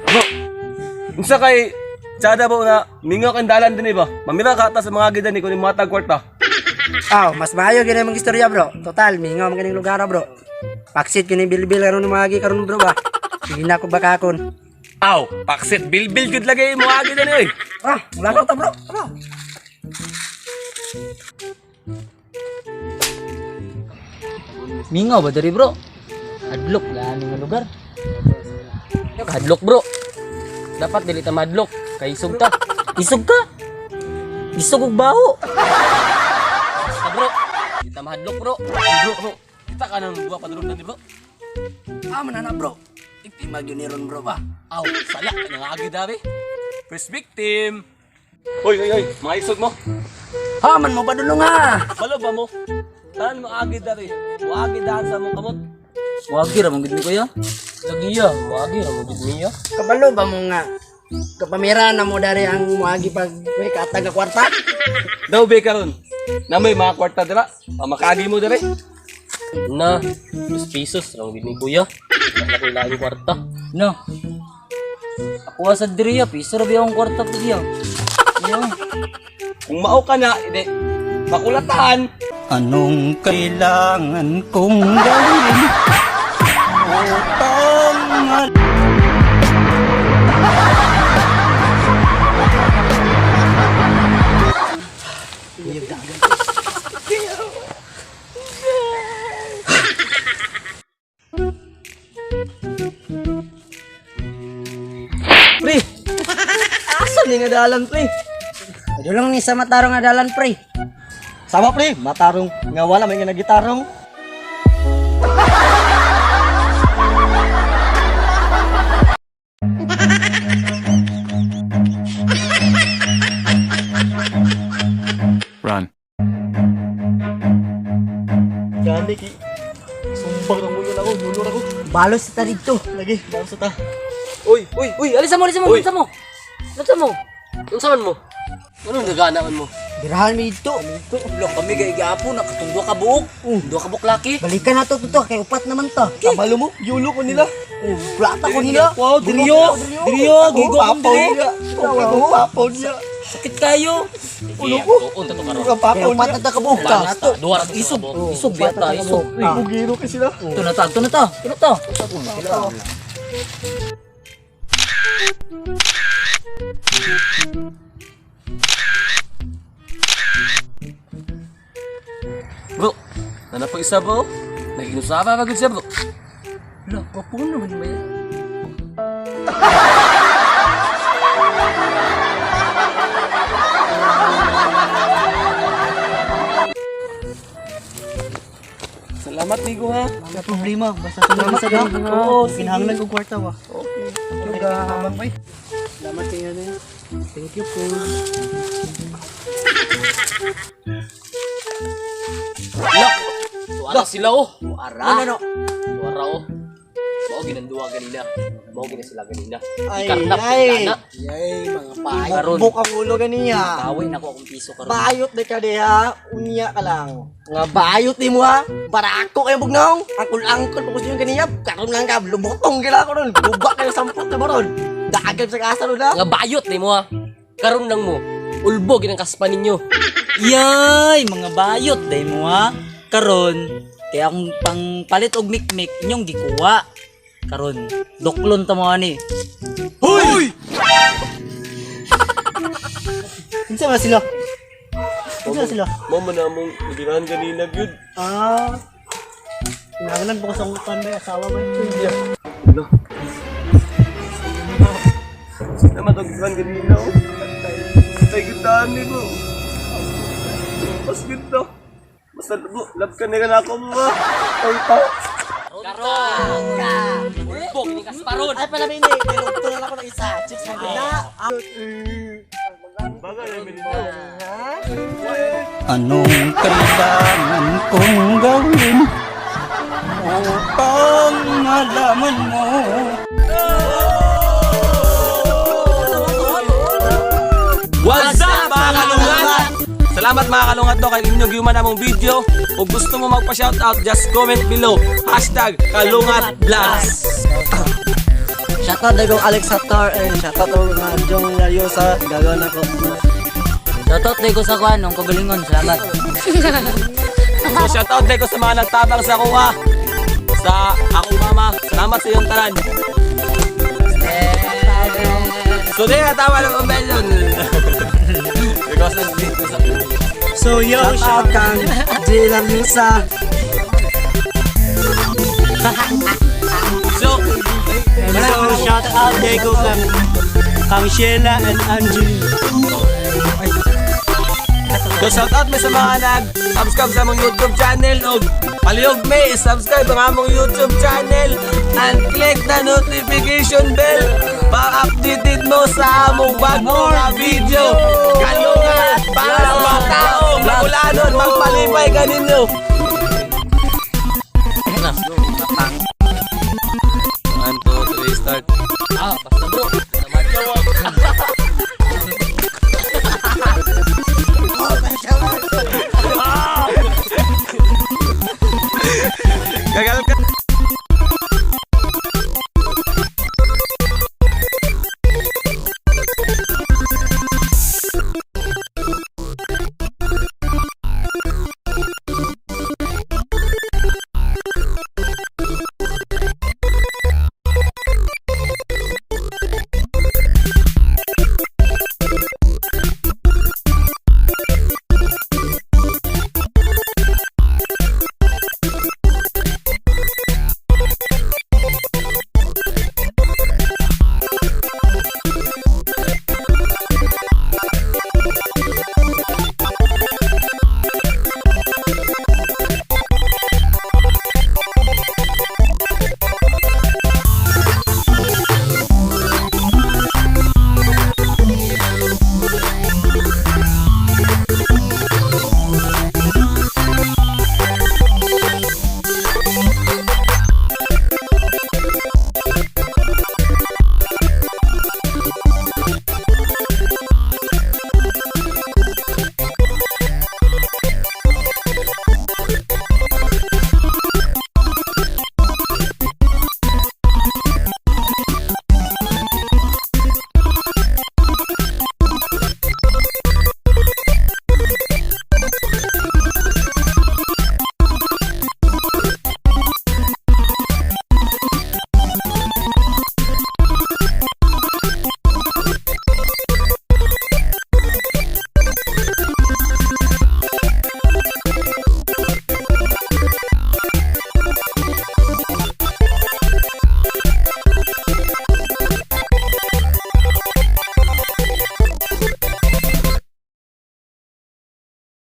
Bro, unsa kay tsada ba na mingaw kang dalan din eh ba? Mamira ka ata sa mga gidan ni kunin mga kwarta. Aw, mas maayo gini mong istorya, bro. Total, mingaw man ganing lugar, bro. Paksit kini bilbil karon ng mga agi karon, bro ba. Sige na ko bakakon. Aw, paksit bilbil gud lagi mo agi din oy. Ah, wala ta, bro. Tara. Mingaw ba diri, bro? Hadlok gani nga lugar. Hadlok, bro. Dapat dili ta madlok kay isog ta. Isog ka. Isog og baho. Ta, bro. Dili ta mahadlok, bro. Bro, bro, kita ka nang buwa padulong na bro. Ah, manana, bro. Iktimag yun ni ron, bro ba. Aw, sala nang agi dabi. First victim. Hoy, hoy, hoy, mga isog mo. Ha, man mo padulong ha. Balo ba mo? Tanan mo agi dari. Mo agi daan sa mong kamot. Wagi ra man gid ni kuya. Lagi ya, wagi ra mo gid niya. Kabalo ba mo nga? Kapamira na mo dari ang muagi pag may katag ka kwarta. Daw be karon. Na may mga kwarta dira. Pamakagi mo diri. Na, 2 pesos ra mo gid ni kuya. Wala ko laing kwarta. No. Ako sa diri ya, piso ra biya akong kwarta po diya. Iyo. Kung mao ka na, edi makulatan. Anong kailangan kong gawin upang Pre. Asa ni nga dalan, pre? Padulong ni sa matarong nga dalan, pre. Sama pre, matarong nga wala may nga nagitarong. Run. Gani ki. Sumbang ang ulo ako, yulor ako. Balos ta dito. Lagi, bawas ta. Uy, uy, Uy, alisa mo, alisa mo, Uy. alisa mo. Alisa mo. Unsa man mo? Anong nagana man mo? Birahan mi dito. Ulo kami kay gihapon nakatong duha ka buok. Duha ka buok laki. Balikan na to to kay upat naman to. Kabalo mo, yulo ko nila. Oh, plata ko nila. Wow, Diriyo, diriyo, gigo akong papaw diri. niya. Ako, papaw niya. Sakit kayo. Ulo ko. Tuon ta to karon. Ang Kay papaw upat niya. na ta kabuok ka. Balos ta, duha ra to. Isog, Isog. isog biyata, isog. Ah. Bugiro ka sila. Ito na ta, ito na ta, ito na ta. Bro, nanapag isa bro. Naginusara ra gud siya bro. Lah, kapo naman ba yan? Salamat migo ha. Wala problema, basta salamat sa Oo, kinahanglan kong kwarta ba. Okay. Salamat. Salamat kayo na. Thank you po. Lah. Tuara sila oh. Tuara. Ano no? Tuara oh. Mao ginanduwa ganina. Mao gina sila ganina. Ay, Ikarnap ay. gana. Yay, mga payo. Karon. Buk ang ulo ganiya. Kaway na ko akong piso karon. Bayot na ka diha, unya ka lang. Nga bayot ni mo ha, barako kayo bugnaw. Angkol-angkol pa yung ganiya, karon lang ka, lumutong gila ko ron. Guba kayo sampot na mo ron. Dagal sa kasa ron ha. Nga bayot ni mo ha. Karon lang mo. Ulbo ginang kaspa ninyo. Yay, mga bayot day mo ha. Karon, kaya akong pangpalit og mikmik inyong gikuha. Karon, doklon ta mo ani. Hoy! Unsa man sila? Unsa sila? Mo man among nagirahan ganina gyud. Ah. Kinahanglan po ko sa utan ba, asawa ba? Ano? Salamat og girahan ganina oh. Tay gitaan ni bro. Mas gud to. Basta bro, love ka na ako mo. Tay pa. Karon. Ulbo gining kaspa ron. Ay pala mini, pero na lang ako ng isa. Chicks mo na. Bagay na Anong kailangan kong gawin upang malaman mo? What's up mga kalungan? Salamat mga kalungat no kay inyo gihuman among video. Kung gusto mo magpa-shoutout, just comment below. #KalungatVlogs. Shoutout dagong Alex Hatar and shoutout og mga Jong Lariosa gagawin ako. Shoutout day ko sa kuan, ang kagalingon. Salamat. So shoutout din ko sa mga nagtabang sa kuha. Sa akong mama. Salamat sa iyong tanan. So di na tama ng pambelyon. Because of dito sa So yo, Shoutout kang J Lariosa. So, so shout out Diego kang Sheila and Angie. So shout out may sa mga nag-subscribe sa among YouTube channel og palihog may subscribe ang among YouTube channel and click the notification bell para updated mo sa among bago nga video. Kalungan para sa mga tao, magulanon, magpalipay kaninyo. One, two, three, start. Ah, basta bro. Gagal ka.